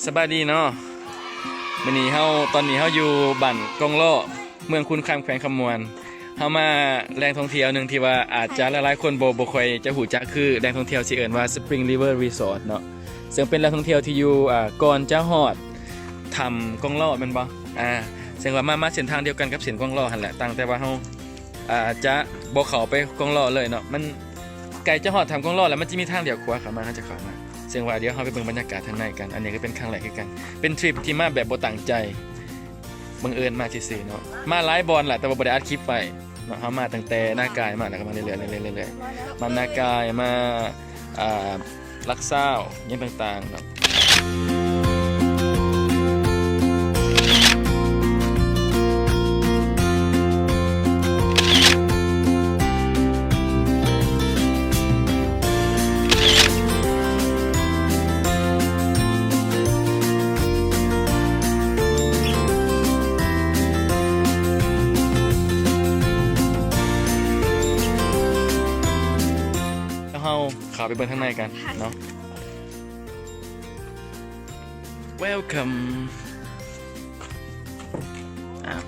ສະບາຍດີເນາະ ມື້ນີ້ເຮົາ ຕອນນີ້ເຮົາຢູ່ບ້ານກອງລໍ້ ເມືອງຄູນຄາມ ແຂວງຄຳມ່ວນ. ເຮົາມາແຫຼ່ງທ່ອງທ່ຽວໜຶ່ງທີ່ວ່າອາດຈະຫຼາຍໆຄົນບໍ່ ບໍ່ຄ່ອຍຈະຮູ້ຈັກ ຄືແຫຼ່ງທ່ອງທ່ຽວທີ່ເອີ້ນວ່າ Spring River Resort ເນາະ ເຊິ່ງເປັນແຫຼ່ງທ່ອງທ່ຽວທີ່ຢູ່ ອ່າ ກ່ອນຈະຮອດຖ້ຳກອງລໍ້ແມ່ນບໍ່? ອ່າ ເຊິ່ງວ່າມາ ມາເສັ້ນທາງດຽວກັນກັບເສັ້ນກອງລໍ້ຫັ້ນແຫຼະ ຕ່າງແຕ່ວ່າເຮົາ ອ່າ ຈະບໍ່ເຂົ້າໄປກອງລໍ້ເລີຍເນາະ ມັນໃກ້ຈະຮອດຖ້ຳກອງລໍ້ແລ້ວ ມັນຈະມີທາງລ້ຽວຂວາເຂົ້າມາ ເຮົາຈະເຂົ້າມາ ເຊິ່ງວ່າດຽວເຮົາໄປເບິ່ງບັນຍາກາດທາງໃນກັນ. ອັນນີ້ກໍເປັນຄັ້ງແລກຄືກັນ ເປັນທຣິບທີ່ມາແບບບໍ່ຕັ້ງໃຈ ບັງເອີນມາຊື່ໆເນາະ ມາຫຼາຍບ່ອນແຫຼະ ແຕ່ວ່າບໍ່ໄດ້ອັດຄລິບໄວ້ເນາະ. ເຮົາມາຕັ້ງແຕ່ນາກາຍມາ ແລ້ວກໍມາເລື້ອຍໆ ເລື້ອຍໆ ເລື້ອຍໆ ມານາກາຍ ມາ ອ່າ ຫຼັກຊາວ ຫຍັງຕ່າງໆເນາະ. ແລ້ວເຮົາເຂົ້າໄປເບິ່ງທາງໃນກັນເນາະ. Welcome. ອ້າວ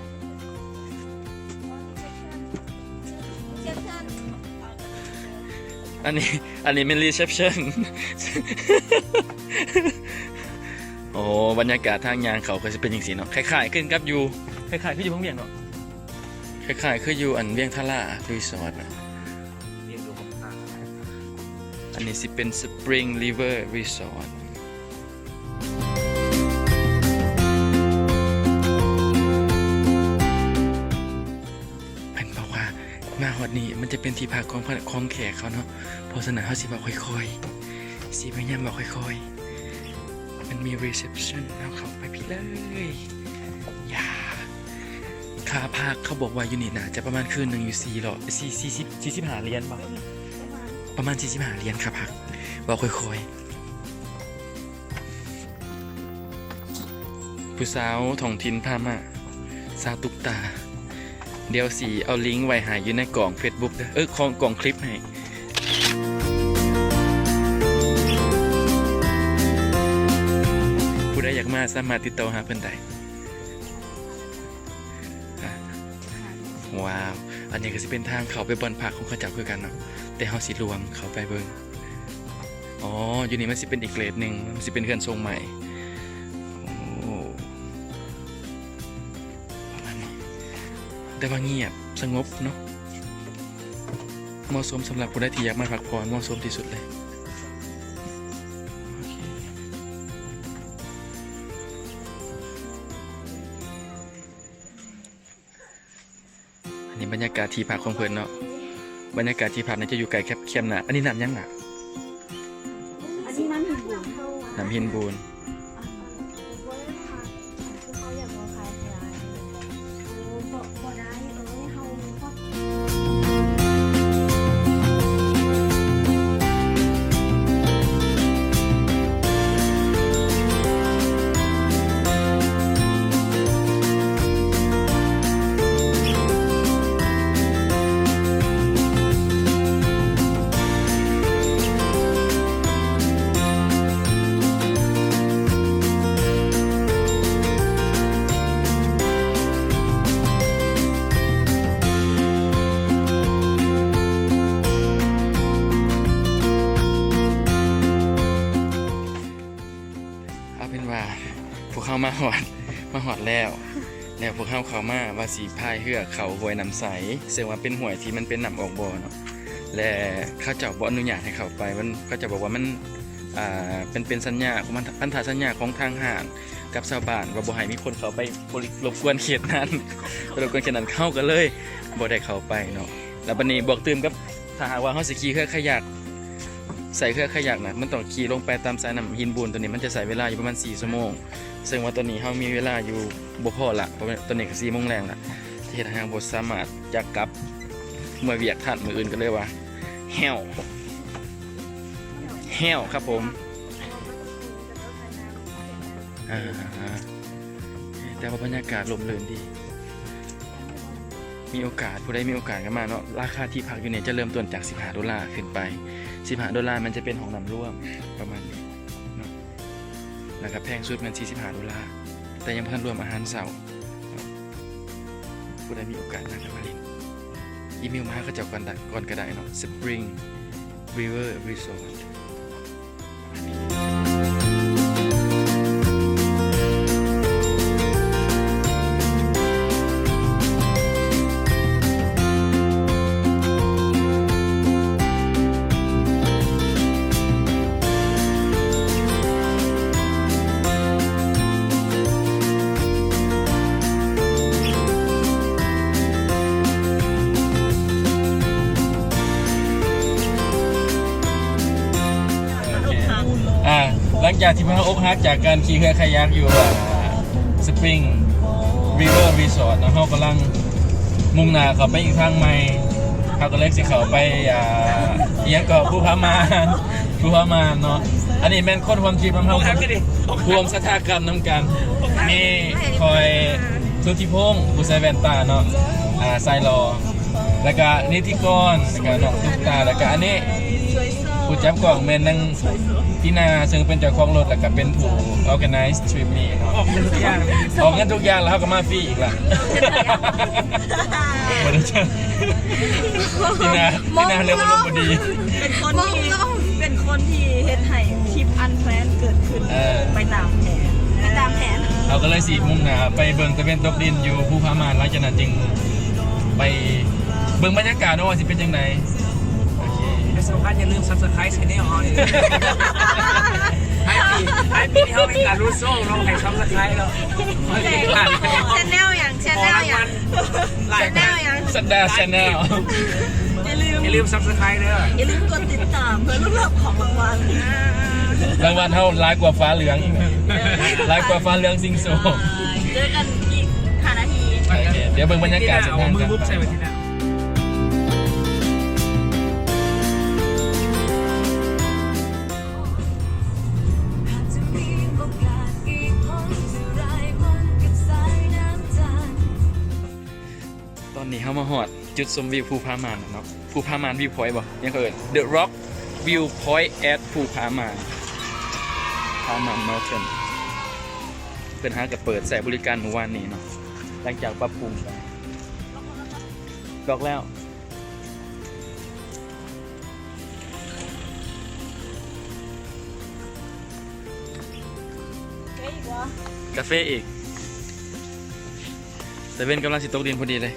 ອັນນີ້ ອັນນີ້ແມ່ນ reception. ໂອ້ ບັນຍາກາດທາງຍ່າງເຂົ້າກໍຊິເປັນຈັ່ງຊີ້ເນາະ ຄ້າຍໆຄືກັບຢູ່ ຄ້າຍໆຄືຢູ່ເມືອງວຽງເນາະ ຄ້າຍໆຄືຢູ່ອັນວຽງທາລາຣີສອດນະ. ອັນນີ້ຊິເປັນ Spring River Resort. ເພິ່ນບອກວ່າມາຮອດນີ້ມັນຈະເປັນທີ່ພັກຂອງ ຂອງແຂກເຂົາເນາະ ເພາະສະນັ້ນເຮົາຊິເວົ້າຄ່ອຍໆ ຊິພະຍາຍາມເວົ້າຄ່ອຍໆ. ມັນມີ reception ເຮົາເຂົ້າໄປພີ້ເລີຍ. ຢ່າ ຄ່າພັກເຂົາບອກວ່າຢູ່ນີ້ໜ້າຈະປະມານຄືນໜຶ່ງຢູ່ສີ່ຮ້ອຍ ສີ່ ສີ່ສິບ ສີ່ສິບຫ້າຫຼຽນບໍ່? ປະມານສີ່ສິບຫ້າຫຼຽນຄ່າພັກ ເວົ້າຄ່ອຍໆ. ຜູ້ສາວທ້ອງຖິ່ນພາມາ ສາວຕຸກຕາ. ດຽວຊິເອົາລິງໄວ້ໃຫ້ຢູ່ໃນກ້ອງເຟສບຸກເດີ ເອີ ຂອງກ້ອງຄລິບໃຫ້. ຜູ້ໃດຢາກມາສາມາດຕິດຕໍ່ຫາເພິ່ນໄດ້. ວ້າວ ອັນນີ້ກໍຊິເປັນທາງເຂົ້າໄປບ່ອນພັກຂອງເຂົາເຈົ້າຄືກັນເນາະ ແຕ່ເຮົາຊິລວງເຂົ້າໄປເບິ່ງ. ອໍ ຢູ່ນີ້ມັນຊິເປັນອີກເກຣດໜຶ່ງ ມັນຊິເປັນເຮືອນຊົງໃໝ່. ໂອ້ ປະມານນີ້ ແຕ່ວ່າງຽບສະຫງົບເນາະ ເໝາະສົມສຳລັບຜູ້ໃດທີ່ຢາກມາພັກຜ່ອນ ເໝາະສົມທີ່ສຸດເລີຍ. ໂອເຄ ອັນນີ້ບັນຍາກາດທີ່ພັກຂອງເພິ່ນເນາະ ບັນຍາກາດທີ່ພັກນີ້ຈະຢູ່ໃກ້ແຄມນ້ຳ. ອັນນີ້ນ້ຳຫຍັງລະ? ອັນນີ້ນ້ຳຫີນບູນ ນ້ຳຫີນບູນ. ເອົາເປັນວ່າພວກເຮົາມາຮອດ ມາຮອດແລ້ວ ແລ້ວພວກເຮົາເຂົ້າມາວ່າຊິພາຍເຮືອເຂົ້າຫ້ວຍນ້ຳໃສ ເຊິ່ງວ່າເປັນຫ້ວຍທີ່ມັນເປັນນ້ຳອອກບໍ່ເນາະ ແລະ ເຂົາເຈົ້າບໍ່ອະນຸຍາດໃຫ້ເຂົ້າໄປ ມັນ ເຂົາເຈົ້າບອກວ່າມັນ ອ່າ ເປັນ ເປັນສັນຍາຂອງມັນ ພັນທະສັນຍາຂອງທາງຫ້າງກັບຊາວບ້ານ ວ່າບໍ່ໃຫ້ມີຄົນເຂົ້າໄປ ໄປລົບກວນເຂດນັ້ນ ໄປລົບກວນເຂດນັ້ນ ເຮົາກໍເລີຍບໍ່ໄດ້ເຂົ້າໄປເນາະ. ແລ້ວບັດນີ້ບວກຕື່ມກັບ ຖ້າຫາກວ່າເຮົາຊິຂີ່ເຮືອຄາຍັກ ໃຊ້ເຮືອຄາຍັກນະ ມັນຕ້ອງຂີ່ລົງໄປຕາມສາຍນ້ຳຫີນບູນ ຕົວນີ້ມັນຈະໃຊ້ເວລາຢູ່ປະມານສີ່ຊົ່ວໂມງ ເຊິ່ງວ່າຕອນນີ້ເຮົາມີເວລາຢູ່ບໍ່ພໍລະ ເພາະວ່າຕອນນີ້ກໍສີ່ໂມງແລງລະ ຈະເຮັດໃຫ້ເຮົາບໍ່ສາມາດຈະກັບເມືອວຽກທັນມື້ອື່ນ ກໍເລີຍວ່າແຮ້ວ ແຮ້ວຄັບຜົມ. ອ່າ ແຕ່ວ່າບັນຍາກາດຮົ່ມເລີນດີ. ມີໂອກາດ ຜູ້ໃດມີໂອກາດກໍມາເນາະ. ລາຄາທີ່ພັກຢູ່ນີ້ຈະເລີ່ມຕົ້ນຈາກສິບຫ້າໂດລາຂຶ້ນໄປ. ສິບຫ້າໂດລາມັນຈະເປັນຫ້ອງນ້ຳລວມປະມານນີ້ເນາະ. ແລ້ວກໍແພງສຸດແມ່ນສີ່ສິບຫ້າໂດລາ ແຕ່ຍັງບໍ່ທັນລວມອາຫານເຊົ້າ. ຜູ້ໃດມີໂອກາດມາກໍມາຫຼິ້ນ ອີເມວມາຫາເຂົາເຈົ້າກ່ອນໄດ້ ກ່ອນກໍໄດ້ເນາະ Spring River Resort. ອ່າ ຫຼັງຈາກທີ່ພວກເຮົາອົກຫັກຈາກການຂີ່ເຮືອຄາຍັກຢູ່ ອ່າ Spring River Resort ເນາະ ເຮົາກຳລັງມຸ່ງໜ້າເຂົ້າໄປອີກທາງໃໝ່ ເຮົາກໍເລີຍຊິເຂົ້າໄປ ອ່າ ອີ່ຫຍັງກໍ ພູຜາມ່ານ ພູຜາມ່ານເນາະ. ອັນນີ້ແມ່ນຄົນຮ່ວມທຣິບນຳເຮົາ ຮ່ວມຊະຕາກຳນຳກັນ ມີຂ້ອຍ ສຸທິພົງ ຜູ້ໃສ່ແວ່ນຕາເນາະ ອ່າ ສາຍຫຼໍ່ ແລ້ວກະນິຕິກອນ ແລ້ວກະນ້ອງຕຸກຕາ ແລ້ວກະອັນນີ້ຜູ້ຈັບກ້ອງແມ່ນນາງຕິນາ ເຊິ່ງເປັນເຈົ້າຂອງລົດ ແລ້ວກະເປັນຜູ້ organize trip ນີ້ເນາະ ອອກເງິນທຸກຢ່າງ ອອກເງິນທຸກຢ່າງ ແລ້ວເຮົາກະມາຟຣີອີກລະ ບໍ່ໄດ້ຈ້າງ ຕິນາ ຕິນາເລີ່ມອາລົມບໍ່ດີ ເປັນຄົນທີ່ ເປັນຄົນທີ່ເຮັດໃຫ້ທຣິບ unplanned ເກີດຂຶ້ນ ເອີ ໄປຕາມແຜນ ໄປຕາມແຜນ ເຮົາກໍເລີຍຊິມຸ່ງໜ້າໄປເບິ່ງຕາເວັນຕົກດິນຢູ່ພູຜາມ່ານ ຫຼັງຈາກນັ້ນຈຶ່ງໄປເບິ່ງບັນຍາກາດເນາະວ່າຊິເປັນຈັ່ງໃດ. ໂອເຄ ແລະສຳຄັນຢ່າລືມ subscribe channel ເຮົານີ້ ທ້າຍປີ ທ້າຍປີນີ້ເຮົາມີການລຸ້ນໂຊເນາະ ໃຫ້ subscribe ເນາະ channel ຫຍັງ channel ຫຍັງ channel ຫຍັງ ສັກດາ channel ຢ່າລືມ ຢ່າລືມ subscribe ເດີ ຢ່າລືມກົດຕິດຕາມເພື່ອລຸ້ນຮັບຂອງລາງວັນ ລາງວັນເຮົາຫຼາຍກວ່າຟ້າເຫຼືອງ ເອີ ຫຼາຍກວ່າຟ້າເຫຼືອງຊິງໂຊ ເຈີກັນອີກຫ້ານາທີ ໂອເຄ ດຽວເບິ່ງບັນຍາກາດເສັ້ນທາງກັນໄປ. ຕອນນີ້ເຮົາມາຮອດຈຸດຊົມວິວພູຜາມ່ານແລ້ວເນາະ ພູຜາມ່ານ View Point ບໍ່ ຫຍັງເຂົາເອີ້ນ The Rock View Point at ພູຜາມ່ານ ຜາມ່ານ Mountain ເພິ່ນຫາກໍເປີດໃຊ້ບໍລິການມື້ວານນີ້ເນາະ ຫຼັງຈາກປັບປຸງກໍ ລັອກແລ້ວ. ກາເຟອີກ ຕາເວັນກຳລັງຊິຕົກດິນພໍດີເລີຍ.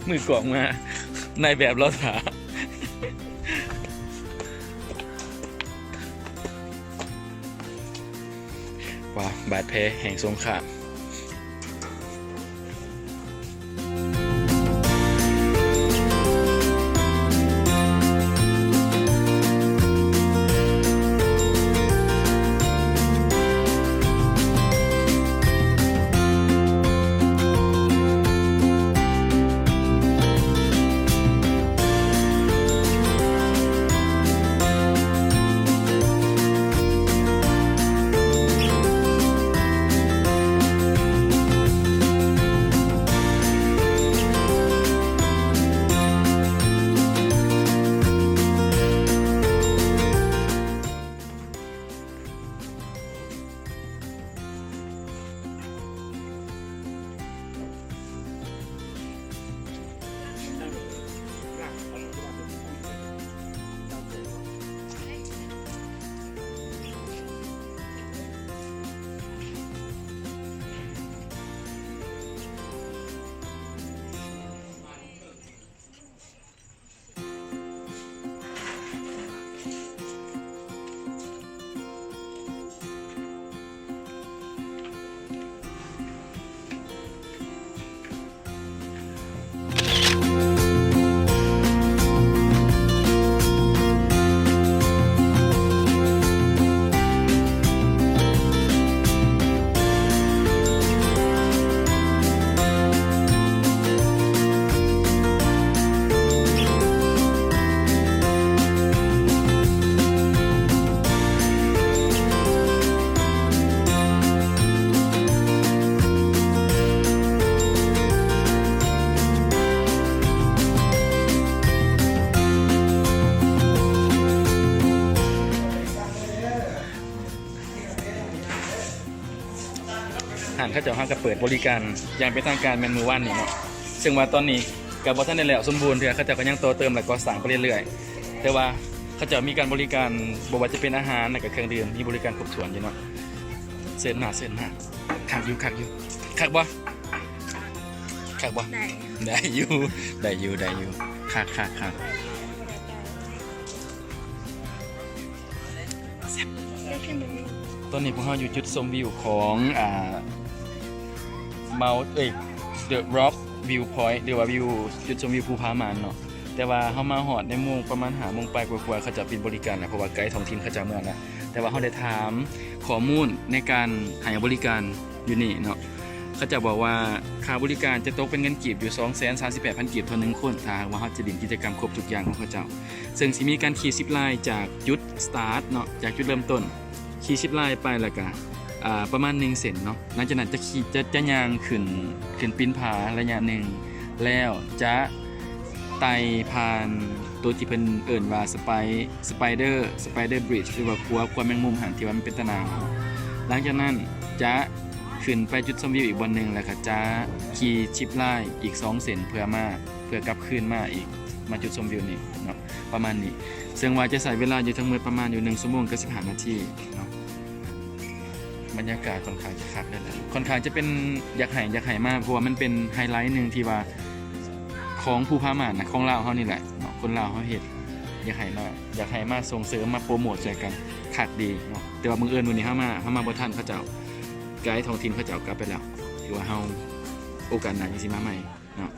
ມືກອງມາ ນາຍແບບລໍຖ້າ. ວ້າວ ບາດແຜແຫ່ງສົງຄາມ. ເຂົາເຈົ້າຫາກໍເປີດບໍລິການຢ່າງເປັນທາງການແມ່ນມື້ວານນີ້ເນາະ ເຊິ່ງວ່າຕອນນີ້ກໍບໍ່ທັນໄດ້ແລ້ວສົມບູນເທື່ອ ເຂົາເຈົ້າກໍຍັງຕໍ່ເຕີມ ແລະ ກໍ່ສ້າງໄປເລື້ອຍໆ ແຕ່ວ່າເຂົາເຈົ້າມີການບໍລິການ ບໍ່ວ່າຈະເປັນອາຫານ ແລະ ກໍເຄື່ອງດື່ມ ມີບໍລິການຄົບຖ້ວນຢູ່ເນາະ. ເຊີນມາ ເຊີນມາ. ຄັກຢູ່ ຄັກຢູ່. ຄັກບໍ່? ຄັກບໍ່? ໄດ້ ໄດ້ຢູ່ ໄດ້ຢູ່ ໄດ້ຢູ່. ຄັກ ຄັກ ຄັກ. ຕອນນີ້ພວກເຮົາຢູ່ຈຸດຊົມວິວຂອງ ອ່າ Mount ເອີຍ The Rock View Point ຫຼືວ່າວິວ ຈຸດຊົມວິວພູຜາມ່ານເນາະ. ແຕ່ວ່າເຮົາມາຮອດໃນໂມງປະມານຫ້າໂມງປາຍກວ່າໆ ເຂົາເຈົ້າປິດບໍລິການແລ້ວ ເພາະວ່າໄກທ້ອງຖິ່ນເຂົາເຈົ້າເມືອແລ້ວ. ແຕ່ວ່າເຮົາໄດ້ຖາມຂໍ້ມູນໃນການໃຫ້ບໍລິການຢູ່ນີ້ເນາະ ເຂົາເຈົ້າບອກວ່າຄ່າບໍລິການຈະຕົກເປັນເງິນກີບຢູ່ ສອງແສນສາມສິບແປດພັນ ກີບຕໍ່ໜຶ່ງຄົນ ຖ້າຫາກວ່າເຮົາຈະຫຼິ້ນກິດຈະກຳຄົບທຸກຢ່າງຂອງເຂົາເຈົ້າ. ເຊິ່ງຊິມີການຂີ່ຊິບລາຍຈາກຈຸດ start ເນາະ ຈາກຈຸດເລີ່ມຕົ້ນ ຂີ່ຊິບລາຍໄປ ແລ້ວກະ ອ່າ ປະມານໜຶ່ງເສັ້ນເນາະ. ຫຼັງຈາກນັ້ນຈະຂີ່ ຈະ ຈະຍ່າງຂຶ້ນ ຂຶ້ນປີນຜາໄລຍະໜຶ່ງ ແລ້ວຈະໄຕ່ຜ່ານໂຕທີ່ເພິ່ນເອີ້ນວ່າ Spi-, Spider Spider Bridge ຫຼືວ່າຂົວ ຂົວແມງມຸມຫັ້ນ ທີ່ວ່າມັນເປັນຕາໜ່າງ. ຫຼັງຈາກນັ້ນຈະຂຶ້ນໄປຈຸດຊົມວິວອີກບ່ອນໜຶ່ງ ແລ້ວກະຈະຂີ່ຊິບລາຍອີກສອງເສັ້ນ ເພື່ອມາ ເພື່ອກັບຄືນມາອີກ ມາຈຸດຊົມວິວນີ້ເນາະ ປະມານນີ້. ເຊິ່ງວ່າຈະໃຊ້ເວລາຢູ່ທັງໝົດປະມານຢູ່ໜຶ່ງຊົ່ວໂມງກັບສິບຫ້ານາທີເນາະ. ບັນຍາກາດຂ້ອນຂ້າງຈະຄັກເລີຍແຫຼະ ຂ້ອນຂ້າງຈະເປັນ ຢາກໃຫ້ ຢາກໃຫ້ມາ ເພາະວ່າມັນເປັນໄຮໄລໜຶ່ງທີ່ວ່າຂອງພູຜາມ່ານນະ ຂອງລາວເຮົານີ້ແຫຼະເນາະ ຄົນລາວເຮົາເຮັດ. ຢາກໃຫ້ມາ ຢາກໃຫ້ມາສົ່ງເສີມ ມາໂປຣໂມດຊ່ວຍກັນ ຄັກດີເນາະ. ແຕ່ວ່າບັງເອີນມື້ນີ້ເຮົາມາ ເຮົາມາບໍ່ທັນເຂົາເຈົ້າ ໄກທ້ອງຖິ່ນເຂົາເຈົ້າກັບໄປແລ້ວ. ຖືວ່າເຮົາ ໂອກາດໜ້າຈັ່ງຊິມາໃໝ່ເນາະ.